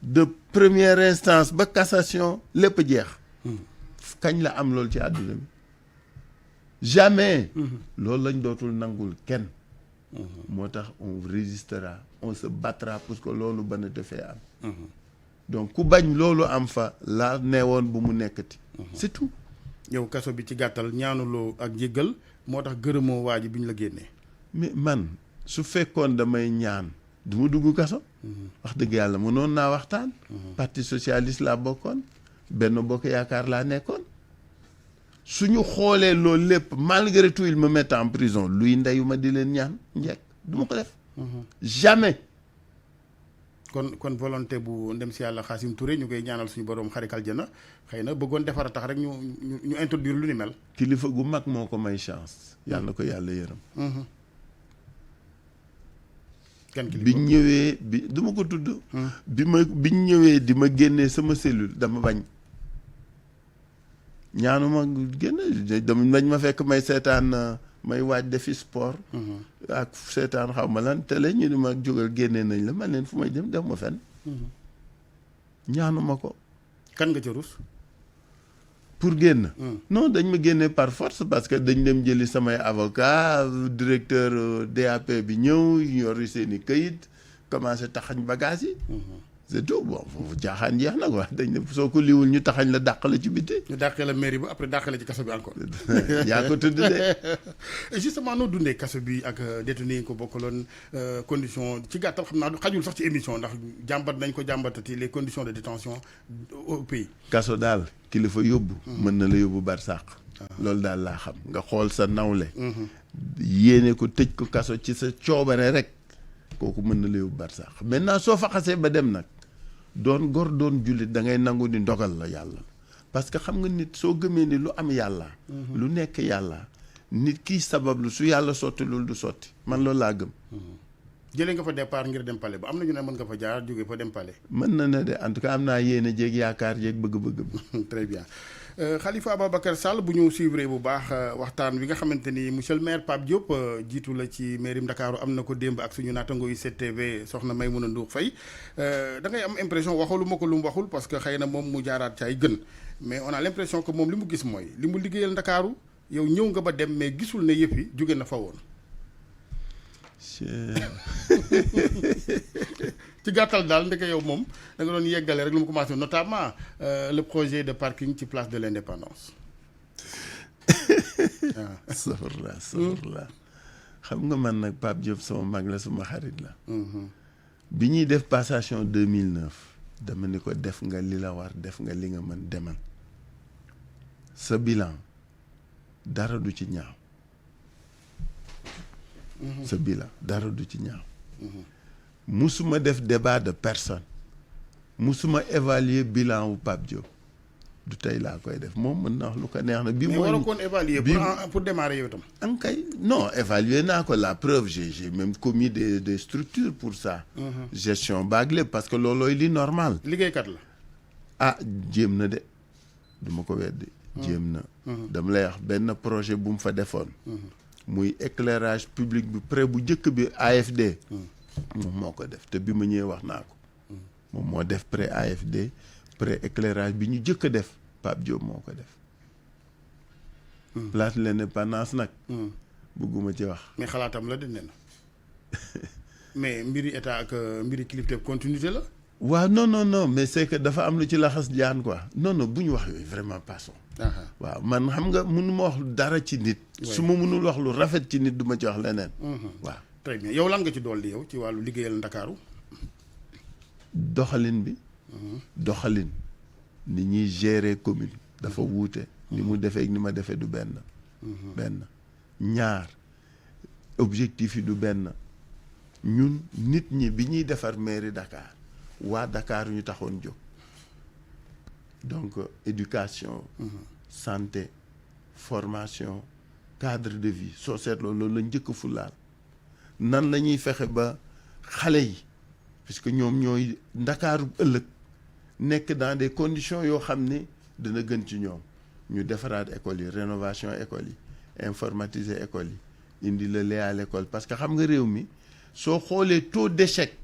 de première instance ba cassation lépp jeex kañ la am loolu ci àdduna bi jamais loolu lañ dootul nangul kenn moo tax on résistera on se battra pour que loolu ba na defee am donc ku bañ loolu am fa la neewoon bu mu nekkati c'est tout yow kaso bi ci gàttal ñaanuloo ak njéggal moo tax gërëmoo waa ji bi ñu la génnee mais man su fekkoon damay ñaan du ma dugg kaso wax dëgg yàlla mënoon naa waxtaan parti socialiste laa bokkoon Benno Bokk Yaakaar laa nekkoon suñu xoolee loolu lépp malgré tout il me met en prison luy ndeyu ma di leen ñaan njekk du ma ko def jamais kon volonté bu ndem si yàlla Xaasim Touré ñu koy ñaanal suñu borom xarit aljana xëy na bëggoon defar a tax rek ñu introduire lu ni mel. kilifa gu mag moo ko may chance. yàlla na ko yàlla yërëm. kan kilifa biñ ñëwee duma ko tudd. biñ ñëwee di ma génnee sama cellule dama bañ. ñaanuma génn dañ ma fekk may seetaan may waaj defi sport. ak seetaan xaw ma lan télé ñu ni ma jógal génnee nañ la man leen fu may dem def ma fenn. ñaanuma ko. kan nga ca rus. pour génn. non dañ ma génnee par force parce que dañ dem jëli samay avocat directeur DAP bi ñëw yor seen i këyit commencé taxañ bagage yi. c'est tout bon foofu jaaxaan jeex na quoi dañ ne soo ko liwul ñu taxañ la dàq la ci biti. ñu dàqee la mairie ba après dàqee la ci kaso bi encore. yaa ko tudd de. justement noo dundee kaso bi ak détenu yi ko bokkaloon condition ci gàttal xam naa xajul sax ci émission ndax jàmbat nañ ko jàmbatati les conditions de détention au pays. kaso daal kilifa yóbbu. mën na la yóbbu barsàq. loolu daal laa xam nga xool sa nawle. yéene ko tëj ko kaso ci sa coobare rek kooku mën na la yóbbu barsàq maintenant soo fa xasee ba dem nag. doon gor doon jullit da ngay nangu ni ndogal la yàlla parce que xam nga nit soo gëmee ni lu am yàlla. lu nekk yàlla nit kiy sabablu su yàlla sotti loolu du sotti man loolu laa gëm. jëlee nga fa départ ngir dem palais ba am na ñu ne mën nga fa jaar jóge fa dem palais. mën na ne de en tout cas am naa yéene jéeg yaakaar jéeg bëgg-bëgg bi. très bien Khalifa Ababacar Sall bu ñu suivre bu baax waxtaan wi nga xamante ni monsieur le maire Pape Diop jiitu la ci mairie Ndakaaru am na ko démb ak suñu naatango yu 7TV soxna Maïmouna Ndour Faye da ngay am impression waxalu ma ko lu mu waxul parce que xëy na moom mu jaaraat ci ay gën mais on a l'impression que moom li mu gis mooy li mu liggéeyal Ndakaaru yow ñëw nga ba dem mais gisul ne yëf yi jóge na fa woon. ci gàttal daal ndeke yow moom da nga doon yeggale rek lu mu commencé notamment le projet de parking ci place de l'Indépendance. safurla xam nga man nag Pape Diop sama mag la suma xarit la. bi ñuy def passation 2009 dama ni ko def nga li la war def nga li nga mën demal sa bilan dara du ci ñaaw. sa bilan dara du ci ñaaw. musuma def débat de personne musuma évaluer bilan wu Pape Diop du tey laa koy def moom mën na wax lu ko neex na. bi mais waroon koon évaluer pour démarrer yow itam. an kay non évaluer naa ko la preuve j'ai même commis des structures pour ça. gestion baag lépp parce que loolooy li normal. liggéeykat la. ah jéem na de du ma ko weddi. jéem na. dama lay wax benn projet bu mu fa defoon. muy éclairage public bi près bu njëkk bi AFD. moom moo ko def te bi ma ñëwee wax naa ko. moom moo def près AFD près éclairage bi ñu njëkk a def Pape Diop moo ko def. place de l'Indépendance nag. bëgguma ci wax. mais xalaatam la de nee na mais mbiri état ak mbiri kilifteef continuité la. waaw non mais c'est que dafa am lu ci laxas jaan quoi non bu ñu wax yooyu vraiment passons. waaw man xam nga mënu ma wax dara ci nit. su ma mënul wax lu rafet ci nit du ma ci wax leneen. waaw. très bien yow lan nga ci dolli yow ci wàllu liggéeyal Ndakaaru. doxalin bi. doxalin ni ñuy gérer commune dafa wuute. ni mu defee ak ni ma defee du benn. benn ñaar objectif yi du benn ñun nit ñi bi ñuy defar mairie Dakar waa Dakar ñu taxoon jóg donc éducation. santé formation cadre de vie soo seetloo loolu la njëkk fulaal nan la ñuy fexe ba xale yi puisque ñoom ñooy Ndakaaru ëllëg nekk dans des conditions yoo xam ne dina gën ci ñoom ñu defaraat écoles yi rénovation écoles yi informatiser écoles yi indi le lait à l'école parce que xam nga réew mi soo xoolee taux d'échec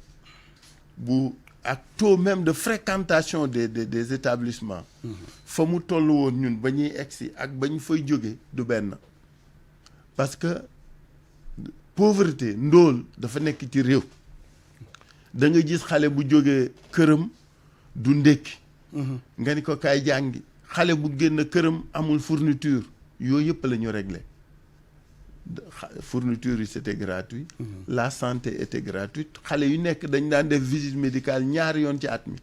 bu ak taux même de fréquentation des établissements. fa mu toll woon ñun ba ñuy egsi ak ba ñu fay jóge du benn parce que pauvreté ndóol dafa nekk ci réew da nga gis xale bu jógee këram du ndékki nga ni ko kaay jàngi xale bu génn këram amul fourniture yooyu yëpp la ñu réglé fourniture yi c'était gratuit. La santé était gratuite xale yu nekk dañ daan def visite médicale ñaari yoon ci at mi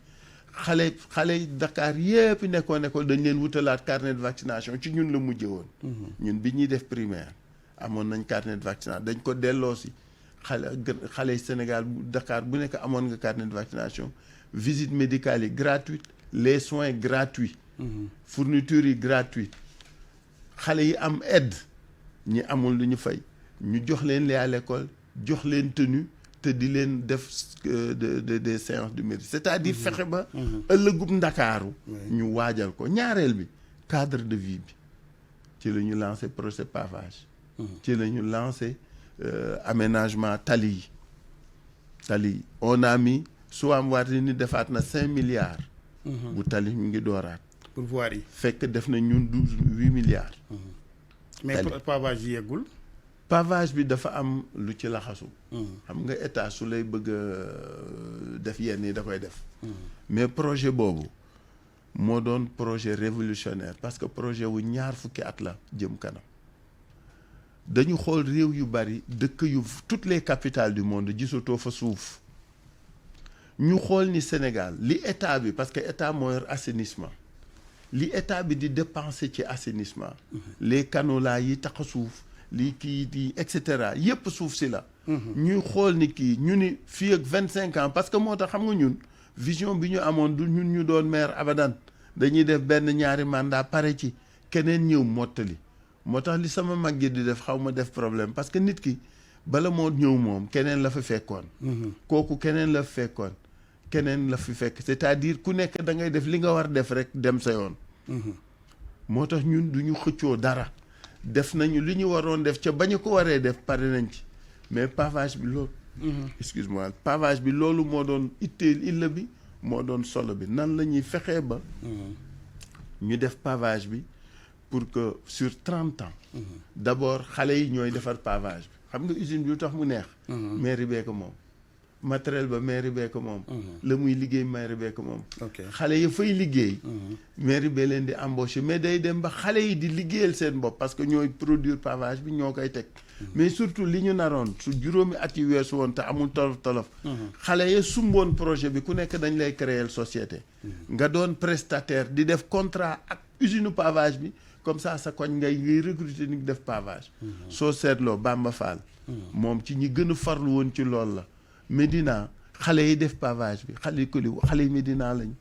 xale Dakar yépp nekkoon école dañ leen wutalaat carnet de vaccination ci ñun la mujje woon. ñun bi ñuy def primaire amoon nañ carnet de vaccination dañ ko delloo si xale Sénégal Dakar bu nekk amoon nga carnet de vaccination visite médicale yi gratuite les soins gratuits fournitures yi gratuite xale yi am aide ñi amul lu ñu fay ñu jox leen lait à l'école jox leen tenue te di leen def des séances de mérite c'est-à-dire fexe ba ëllëgub Ndakaaru ñu waajal ko ñaareel bi cadre de vie bi ci la ñu lancé projet pavage ci la ñu lancé aménagement tali yi on a mis su am waati ni defaat na 5 milliards bu tali ñu ngi dooraat pour voir yi fekk def na ñun 8 milliards mais pavage yi yeggul pavage bi dafa am lu ci laxasu xam nga état su lay bëgg def yenn yi da koy def mais projet boobu moo doon projet révolutionnaire parce que projet wu 20 at la jëm kanam dañu xool réew yu bari dëkk yu toutes les capitales du monde gisatoo fa suuf ñu xool ni Sénégal li état bi parce que état moo yor assainissement li état bi di dépenser ci assainissement les canaux là yi tax a suuf lii kii di et cetera yépp suuf si la ñuy xool ni kii ñu ni fii ak 25 ans parce que moo tax xam nga ñun vision bi ñu amoon du ñun ñu doon maire abadan dañuy def benn ñaari mandat pare ci keneen ñëw mottali moo tax li sama mag gi di def xaw ma def problème parce que nit ki bala moo ñëw moom keneen la fa fekkoon kooku keneen la fa fekkoon keneen la fi fekk c'est-à-dire ku nekk da ngay def li nga war def rek dem sa yoon moo tax ñun du ñu xëccoo dara def nañu li ñu waroon def ca bañu ko waree def pare nañ ci mais pavage bi loolu excuse-moi pavage bi loolu moo doon itteel illa bi moo doon solo bi nan la ñuy fexee ba ñu def pavage bi pour que sur 30 ans d'abord xale yi ñooy defar pavage bi xam nga usine bi lu tax mu neex mairie bee ko moom matériel ba mairie bee ko moom la muy liggéey mairie bee ko moom xale yi fay liggéey mairie bee leen di embaucher mais day dem ba xale yi di liggéeyal seen bopp parce que ñooy produire pavage bi ñoo koy teg mais surtout li ñu naroon su juróomi at yi weesu woon te amul tolof xale ya sumboon projet bi ku nekk dañ lay créer société nga doon prestataire di def contrat ak usine pavage bi comme ça sa koñ ngay recruter ni def pavage soo seetloo Bamba Fall moom ci ñi gën a farlu woon ci loolu la Médina xale yi def pavage bi xale yi Médina lañ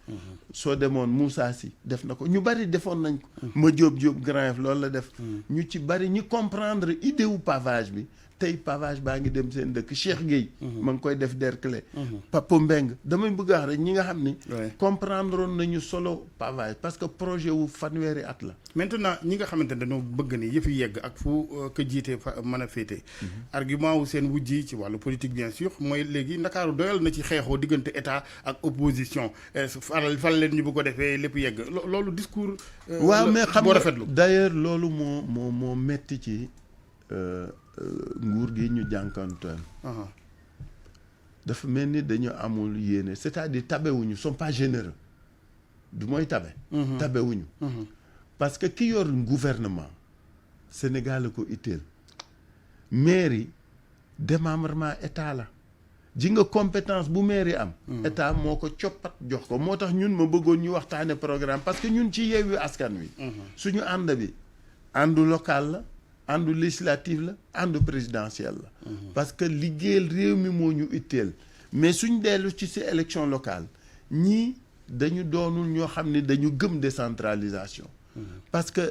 soo demoon Moussa Sy def na ko ñu bari defoon nañ ko ma Diop Grand Yoff loolu la def ñu ci bari ñi comprendre idée wu pavage bi tey pavage baa ngi dem seen dëkk Cheikh Gueye ma ngi koy def Derklé Papa Mbeng damay bëgg a wax rek ñi nga xam ni comprendre nañu solo pavage parce que projet wu fanweeri at la maintenant ñi nga xamante ne dañoo bëgg ni yëf yi yegg ak fu ko jiite fa mën a féete argument wu seen wujji ci wàllu politique bien sûr mooy léegi Ndakaaru doyal na ci xeexoo diggante état ak opposition fal leen ñu bu ko defee lépp yegg loolu discours waaw mais xam nga d'ailleurs loolu moo metti ci nguur gi ñu jànkantoon dafa mel ni dañu amul yéene c'est-à-dire tabewuñu sont pas généreux du mooy tabewuñu parce que ki yor gouvernement Sénégal la ko itteel mairie démembrement état la ji nga compétence bu mairie am état moo ko coppat jox ko moo tax ñun ma bëggoon ñu waxtaane programme parce que ñun ci Yewwi Askan Wi suñu ànd bi àndu local la àndu législative la àndu présidentielle la parce que liggéeyal réew mi moo ñu itteel mais suñ dellu ci si élection locale ñii dañu doonul ñoo xam ne dañu gëm décentralisation parce que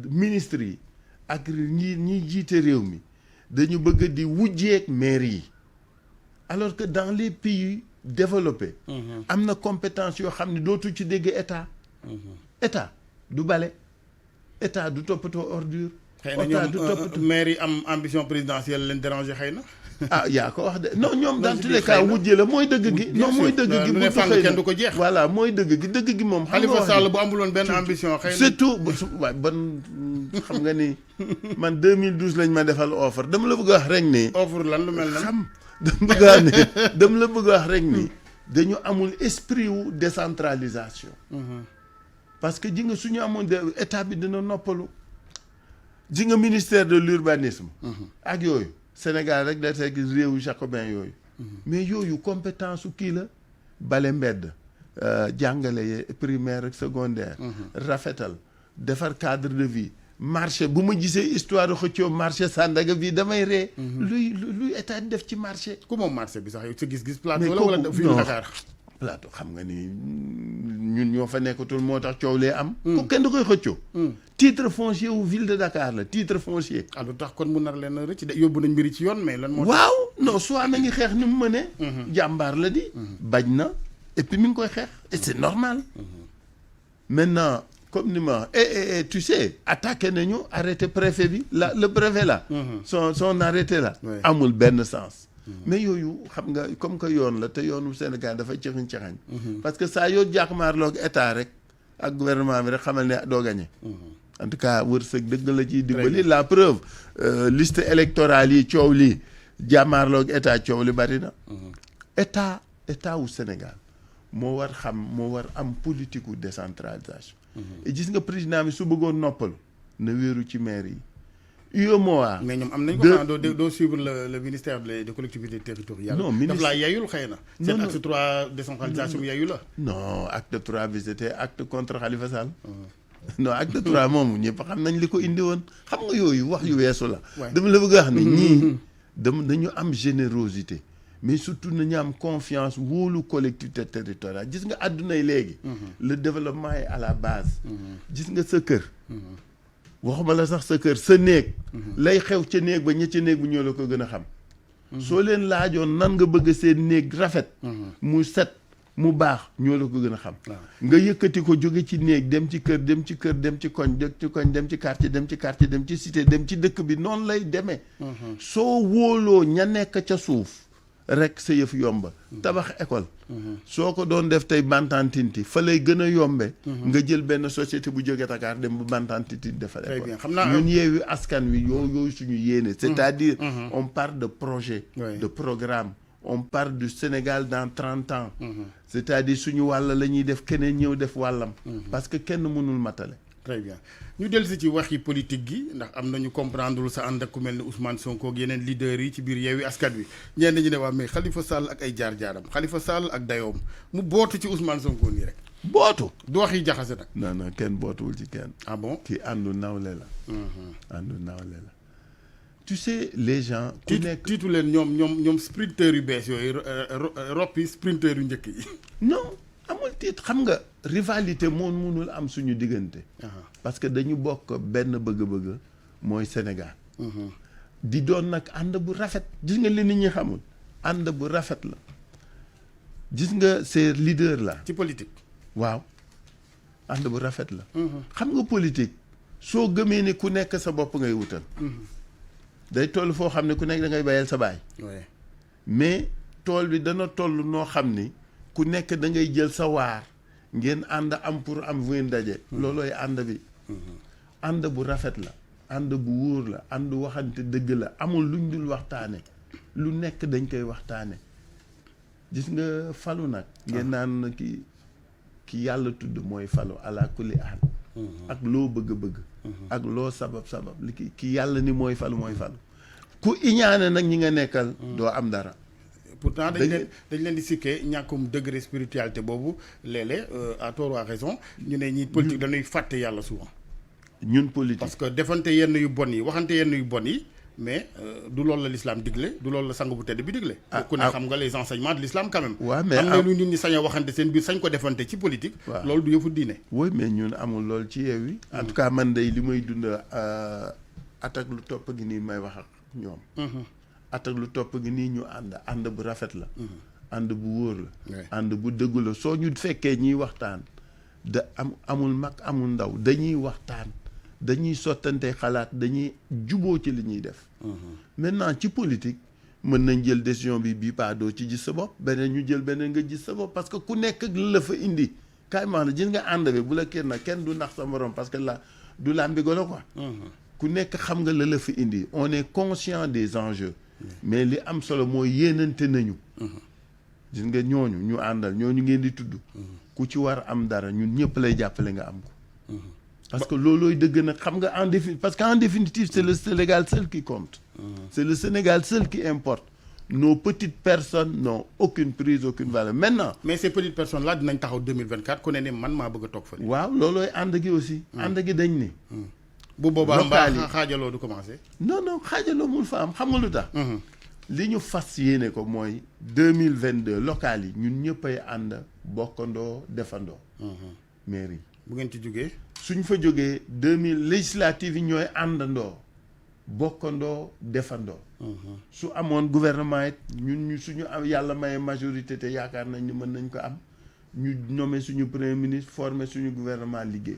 ministres yi ak ñi jiite réew mi dañu bëgg di wujjeek maire yi alors que dans les pays développés am na compétence yoo xam ne dootu ci dégg état état du bale état du toppatoo ordure xëy na ñoom maire yi am ambition présidentielle leen déranger xëy na yaa ko wax de non ñoom dans tous les cas wujje la mooy dëgg gi non mooy dëgg gi bu xëy kenn du ko jeex voilà mooy dëgg gi moom Khalifa Sall bu amuloon benn ambition xëy na surtout waay ban xam nga ni man 2012 lañ ma defal offre dama la bëgg a wax rek ni offre lan lu mel na xam dama la bëgg a wax rek ni dañu amul esprit wu décentralisation parce que ji nga suñu amoon état bi dina noppalu ji nga ministère de l'urbanisme ak yooyu Sénégal rek da teg réewu jacobin yooyu mais yooyu compétence su kii la bale mbedd jàngale primaire ak secondaire rafetal defar cadre de vie marché bu ma gisee histoire xëccoo marché Sandaga bi damay ree. luy état def ci marché. ku moom marché bi sax yow sa gis-gis plateau la wala fii Dakar. plateau xam nga ni ñun ñoo fa nekkatul moo tax coow lee am. ko kenn da koy xëccoo. titre foncier wu ville de Dakar la titre foncier. ah lu tax kon mu nar leen rëcc de yóbbu nañ mbiri ci yoon mais lan moo. waaw non soit na ngi xeex ni mu mënee. jàmbaar la di. bañ na et puis mi ngi koy xeex et c'est normal. maintenant comme ni ma tu sais attaqué nañu arrêté préfet bi le préfet là. son arrêté là. amul benn sens. mais yooyu xam nga comme que yoon la te yoonu Sénégal dafay caxañ. parce que saa yoo jàkkaarloog état rek ak gouvernement bi rek xamal ne doo gagné. en tout cas wërsëg dëgg la ciy dimbali. la preuve liste électorale yi coow lii jàmmaarloog état coow li bari na. état wu Sénégal moo war am politique wu décentralisation. et gis nga président bi su bëggoon noppalu na wéeru ci maire yi. UEMOA. mais ñoom am nañ ko doo suivre le ministère des collectivités territoriales. non ministre daf laa yeyul xëy na. seen acte 3 décentralisation bi yeyu la. non acte 3 bi c'était acte contre Khalifa Sall. non acte 3 moom ñëpp xam nañ li ko indi woon xam nga yooyu wax yu weesu la. dama la bëgg a wax ni ñii dañu am générosité mais surtout nañu am confiance wóolu collectivité territoriale gis nga àdduna yi léegi. le développement est à la base. gis nga sa kër. waxuma la sax sa kër sa néeg. lay xew ca néeg ba ña ca néeg bu ñoo la ko gën a xam. soo leen laajoon nan nga bëgg seen néeg rafet. mu set mu baax ñoo la ko gën a xam. nga yëkkati ko jóge ci néeg dem ci kër dem ci kër dem ci koñ dem ci quartier dem ci quartier dem ci cité dem ci dëkk bi noonu lay demee. soo wóoloo ña nekk ca suuf rek sa yëf yomba. tabax école. soo ko doon def tey Bantantinti fa lay gën a yombe nga jël benn société bu jóge Dakar dem ba Bantantinti defal école. très bien xam naa ñun Yewwi Askan Wi yooyu suñu yéene. c'est-à-dire on parle de projet. de programme. on parle du Sénégal dans 30 ans. c'est-à-dire suñu wàll la ñuy def keneen ñëw def wàllam. parce que kenn mënul matale. très bien ñu dellu si ci waxi politique gi ndax am nañu comprendre sa ànd ak ku mel ni Ousmane Sonko ak yeneen leaders yi ci biir Yewwi Askan Wi ñenn ñi ne waa mais Khalifa Sall ak ay jaar-jaaram Khalifa Sall ak dayoom mu bootu ci Ousmane Sonko nii rek. bootu. du wax yi jaxase nag. non kenn bootuwul ci kenn. ah bon kii àndu nawle la. àndu nawle la. tu sais les gens. ku nekk tiitu leen ñoom sprinter yu bees yooyu roppi sprinter yu njëkk yi. non amul tiit xam nga rivalité moom mënul am suñu diggante. parce que dañu bokk benn bëgg-bëgg mooy Sénégal. di doon nag ànd bu rafet gis nga li nit ñi xamul ànd bu rafet la gis nga ces leaders là. ci politique. waaw ànd bu rafet la. xam nga politique soo gëmee ni ku nekk sa bopp ngay wutal. day toll foo xam ne ku nekk da ngay bayal sa baay. mais tool bi dana toll noo xam ni ku nekk da ngay jël sa waar ngeen ànd am pour am fu ngeen daje. loolooy ànd bi. ànd bu rafet la. ànd bu wóor la ànd waxante dëgg la amul luñ dul waxtaane lu nekk dañ koy waxtaane gis nga falu nag. ngeen naan ki yàlla tudd mooy falu ala kulli aal. ak loo bëgg-bëgg. ak loo sabab li ki yàlla ni mooy falu ku iñaane nag ñi nga nekkal. doo am dara. pourtant dañ leen di sikkee ñàkkum degré spiritualité boobu léeg-léeg à tort ou à raison ñu ne ñi politique dañuy fàtte yàlla souvent. ñun politique parce que defante yenn yu bon yi waxante yenn yu bon yi mais du loolu la l'islam digle du loolu la sang bu tedd bi digle. ku ne xam nga les enseignements de l'islam quand même. waaw mais am na lu nit ñi sañ a waxante seen biir sañ ko defante ci politique. loolu du yëfu diine. oui mais ñun amul loolu ci Yewwi. en tout cas man day li may dund attaque lu topp gi nii may wax ak ñoom. attaque lu topp gi nii ñu ànd bu rafet la. ànd bu wóor la. ànd bu dëggu la soo ñu fekkee ñuy waxtaan amul mag amul ndaw dañuy waxtaan. dañuy sottante xalaat dañuy juboo ci li ñuy def. maintenant ci politique mën nañ jël décision bi pas doo ci gis sa bopp beneen ñu jël beneen nga gis sa bopp parce que ku nekk ak la fa indi carrément la gis nga ànd bi bu la kenn du nax sa morom parce que la du làmbigo la quoi. ku nekk xam nga la fa indi on est conscient des enjeux. mais li am solo mooy yéenante nañu. gis nga ñooñu ñu àndal ñooñu ngeen di tudd. ku ci war am dara ñun ñëpp lay jàppale nga am ko. parce que loolooy dëgg nag xam nga parce qu'en définitive c'est le Sénégal seul qui compte. c'est le Sénégal seul qui importe. nos petites personnes n'ont aucune prise aucune valeur maintenant. mais ces petites personnes là dinañ taxaw 2024 ku ne man maa bëgg a toog fële. waaw loolooy ànd gi aussi. ànd gi dañ ni. bu boobaa local mbaa xaajaloo du commencé. non xaajaloo mun fa am xam nga lu tax. li ñu fas yéene ko mooy 2022 local yi ñun ñëppay ànd bokkandoo defandoo. mairie bu ngeen ci jógee. suñ fa jógee 2000 législative yi ñooy àndandoo bokkandoo defandoo. su amoon gouvernement it ñun ñu suñu am yàlla maye majorité te yaakaar nañ ni mën nañ ko am ñu nommer suñu premier ministre former suñu gouvernement liggéey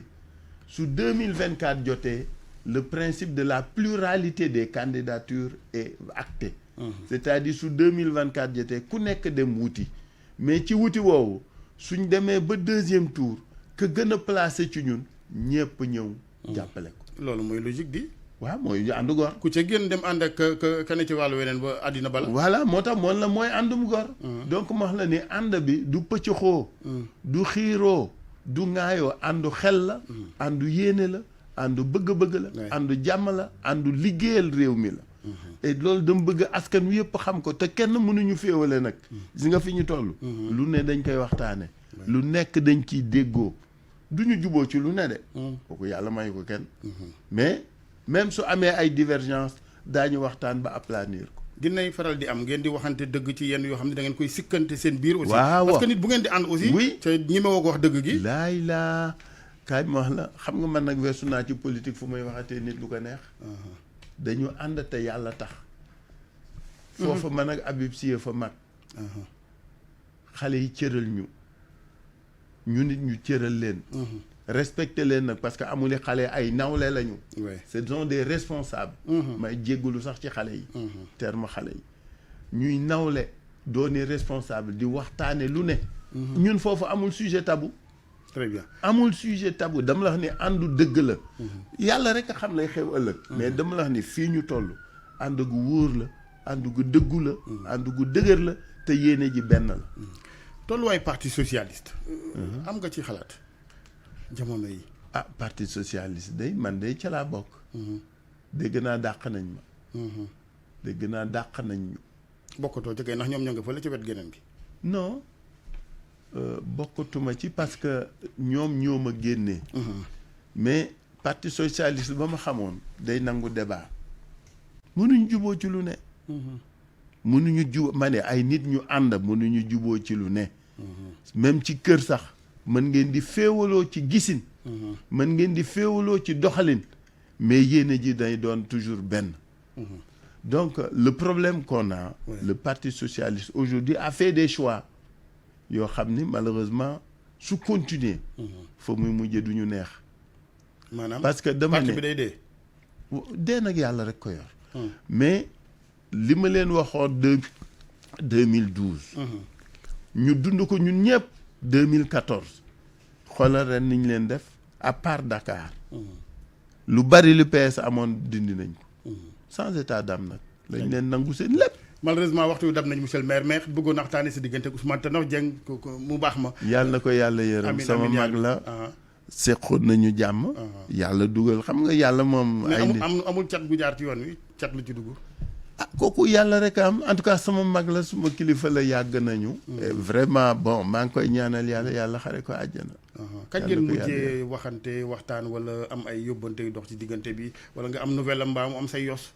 su 2024 jotee le principe de la pluralité des candidatures est acté. C'est-à-dire su 2024 jotee ku nekk dem wuti mais ci wuti woowu suñ demee ba deuxième tour que gën a placé ci ñun ñëpp ñëw jàppale ko. loolu mooy logique di. waaw mooy ñu ànd gor. ku ca génn dem ànd ak ka ne ci wàllu weneen ba àddina bala. voilà moo tax moom la mooy àndum gor. donc ma wax la ni ànd bi du pëccëxoo. du xiiroo du ŋaayoo àndu xel la. àndu yéene la àndu bëgg-bëgg la. àndu jàmm la àndu liggéeyal réew mi la. et loolu dama bëgg askan wi yëpp xam ko te kenn mënuñu féewale nag. gis nga fi ñu toll. lu ne dañ koy waxtaane lu nekk dañ ciy déggoo. du ñu juboo ci lu ne de. kooku yàlla may ko kenn. mais même su amee ay divergence daañu waxtaan ba aplanir ko. dinay faral di am ngeen di waxante dëgg ci yenn yoo xam ne da ngeen koy sikkante seen biir. aussi waaw parce que nit bu ngeen di ànd aussi. oui te ñi ma woo ko wax dëgg gi. laay laa kaay ma wax la xam nga man nag weesu naa ci politique fu may waxatee nit lu ko neex. dañu ànd te yàlla tax. foofa man ak Habib Sy fa mag. xale yi cëral ñu. ñu nit ñu cëral leen. respecté leen nag parce que amuli xale ay nawle lañu. ce sont des responsables. may jéggalu sax ci xale yi. terme xale yi ñuy nawle dooni responsable di waxtaane lu ne. ñun foofu amul sujet tabou. très bien amul sujet tabou dama la wax ni àndu dëgg la. yàlla rek a xam lay xew ëllëg. mais dama la wax ni fii ñu toll ànd gu wóor la ànd gu dëggu la. ànd gu dëgër la te yéene ji benn la. tolluwaay parti socialiste. am nga ci xalaat jamono yi. ah parti socialiste day man day ca laa bokk. dégg naa dàq nañ ma. dégg naa dàq nañ ñu. bokkatoo ci kay ndax ñoom ñoo nga fële ci wet geneen gi. non bokkatuma ci parce que ñoom ñoo ma génnee. mais parti socialiste ba ma xamoon day nangu débat. mënuñ juboo ci lu ne. mënuñu juboo ma ne ay nit ñu ànd mënuñu juboo ci lu ne. même ci kër sax mën ngeen di féewaloo ci gisin. mën ngeen di féewaloo ci doxalin. mais yéene ji day doon toujours benn. donc le problème qu'on a. le parti socialiste aujourd'hui a fait des choix yoo xam ni malheureusement su continuer fa muy mujjee du ñu neex. maanaam parce que dama ne parti bi day dee. dee nag yàlla rek ko yor. mais li ma leen waxoon 2012. ñu dund ko ñun ñëpp 2014. xoolal ren ni ñu leen def à part Dakar. lu bari lu PS amoon dindi nañ ko. sans état d'âme nag. lañ leen nangu seen lépp. malheureusement waxtu wi dab nañ monsieur le maire bëggoon na waxtaanee sa diggante Ousmane Tanor Dieng mu baax ma. yàlla na ko yàlla yërëm sama mag la. seqoon nañu jàmm. yàlla dugal xam nga yàlla moom. ay nit amul cat bu jaar ci yoon wi cat lu ci dugg. ah kooku yàlla rek am en tout cas sama mag la suma kilifa la yàgg nañu. vraiment bon maa ngi koy ñaanal yàlla xare ko àjjana. kañ ngeen mujjee waxante waxtaan wala am ay yóbbante yu dox ci diggante bi wala nga am nouvelle am mbaa mu am say yos.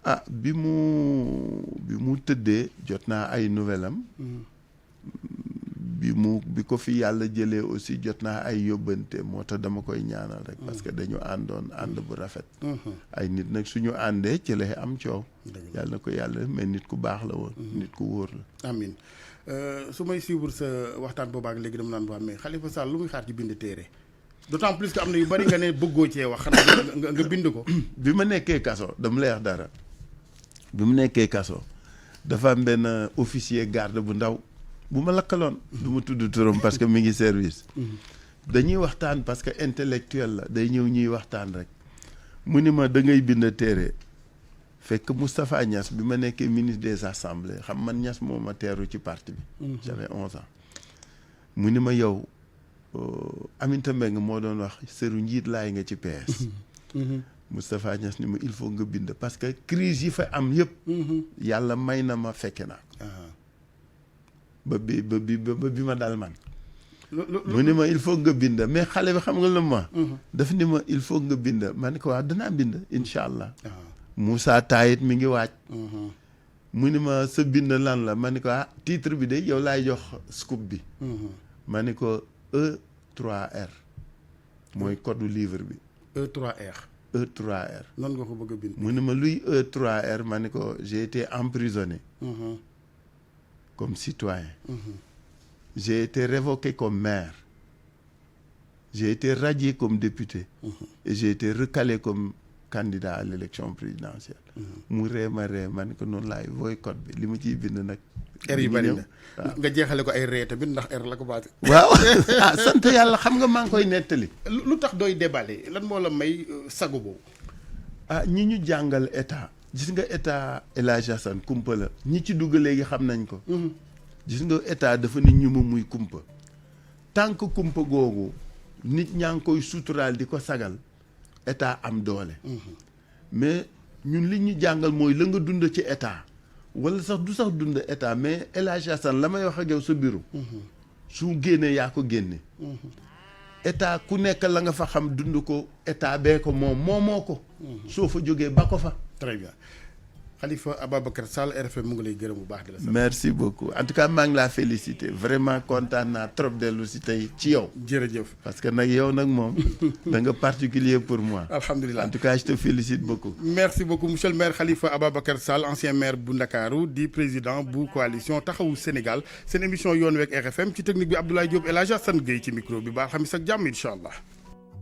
ah bi mu tëddee jot naa ay nouvelle am. bi ko fi yàlla jëlee aussi jot naa ay yóbbante moo tax dama koy ñaanal rek. parce que dañu àndoon ànd bu rafet. ay nit nag suñu àndee ci lay am coow. yàlla na ko yàlla mais nit ku baax la woon. nit ku wóor la. amiin su may suivre sa waxtaan boobaak léegi dama naan wax mais Khalifa Sall lu muy xaar ci bind téere d'autant plus que am na yu bari nga ne bëggoo cee wax xanaa nga bind ko. bi ma nekkee kaso dama lay wax dara. bi mu nekkee kaso dafa am benn officier garde bu ndaw bu ma lakkaloon. du ma tudd turam parce que mi ngi service. dañuy waxtaan parce que intellectuel la day ñëw ñuy waxtaan rek. mu ni ma da ngay bind téere fekk Moustapha Niass bi ma nekkee ministre des assemblées xam man Niass moo ma teeru ci parti bi. j'avais 11 ans. mu ni ma yow Aminata Mbengue moo doon wax sëru njiit laay nga ci PS. Moustapha Niass ni ma il faut nga bind parce que crise yi fa am yëpp. yàlla may na ma fekke naa ko. ba bi ma dal man. mu ni ma il faut nga bind mais xale bi xam nga la ma daf ni ma il faut nga bind ma ni ko waaw danaa bind incha allah Moussa Tayit mi ngi waaj mu ni ma sa bind lan la ma ni ko titre bi de yow laay jox scoop bi ma ni ko E3R mooy code du livre bi E3R E3R noonu nga ko bëgg a bind mu ni ma luy E3R ma ni ko j'ai été emprisonné comme citoyen j'ai été révoqué comme maire j'ai été radié comme député et j'ai été recalé comme candidat à l'élection présidentielle mu ree ma ni ko noonu laay voy code bi li ma ciy bind nag R yi bari na nga jeexale ko ay ree tamit ndax R la ko baate waaw sant yàlla xam nga maa ngi koy nettali lu tax dooy déballer lan moo la may sago boobu ñi ñu jàngal état gis nga état El Hadj Assane kumpa la ñi ci dugg léegi xam nañ ko gis nga état dafa ni ñu ma muy kumpa tant que kumpa googu nit ñaa ngi koy suturaal di ko sagal état am doole mais ñun li ñu jàngal mooy la nga dund ci état wala sax du sax dund état mais El Hadj Assane la may wax ak yow sa bureau su génnee yaa ko génne état ku nekk la nga fa xam dund ko état bee ko moomoo ko soo fa jógee ba ko fa très bien Khalifa Ababacar Sall RFM mu ngi lay gërëm bu baax di la sant. merci beaucoup en tout cas maa ngi laa félicité vraiment kontaan naa trop dellu si tey ci yow. jërëjëf parce que nag yow nag moom da nga particulier pour moi. alhamdulilah en tout cas je te félicite beaucoup. merci beaucoup monsieur le maire Khalifa Ababacar Sall ancien maire bu Ndakaaru di président bu coalition taxawu Sénégal seen émission yoon week RFM ci technique bi Abdoulaye Diop El Hadj Assane Gueye ci micro bi ba alxamis ak jàmm incha allah.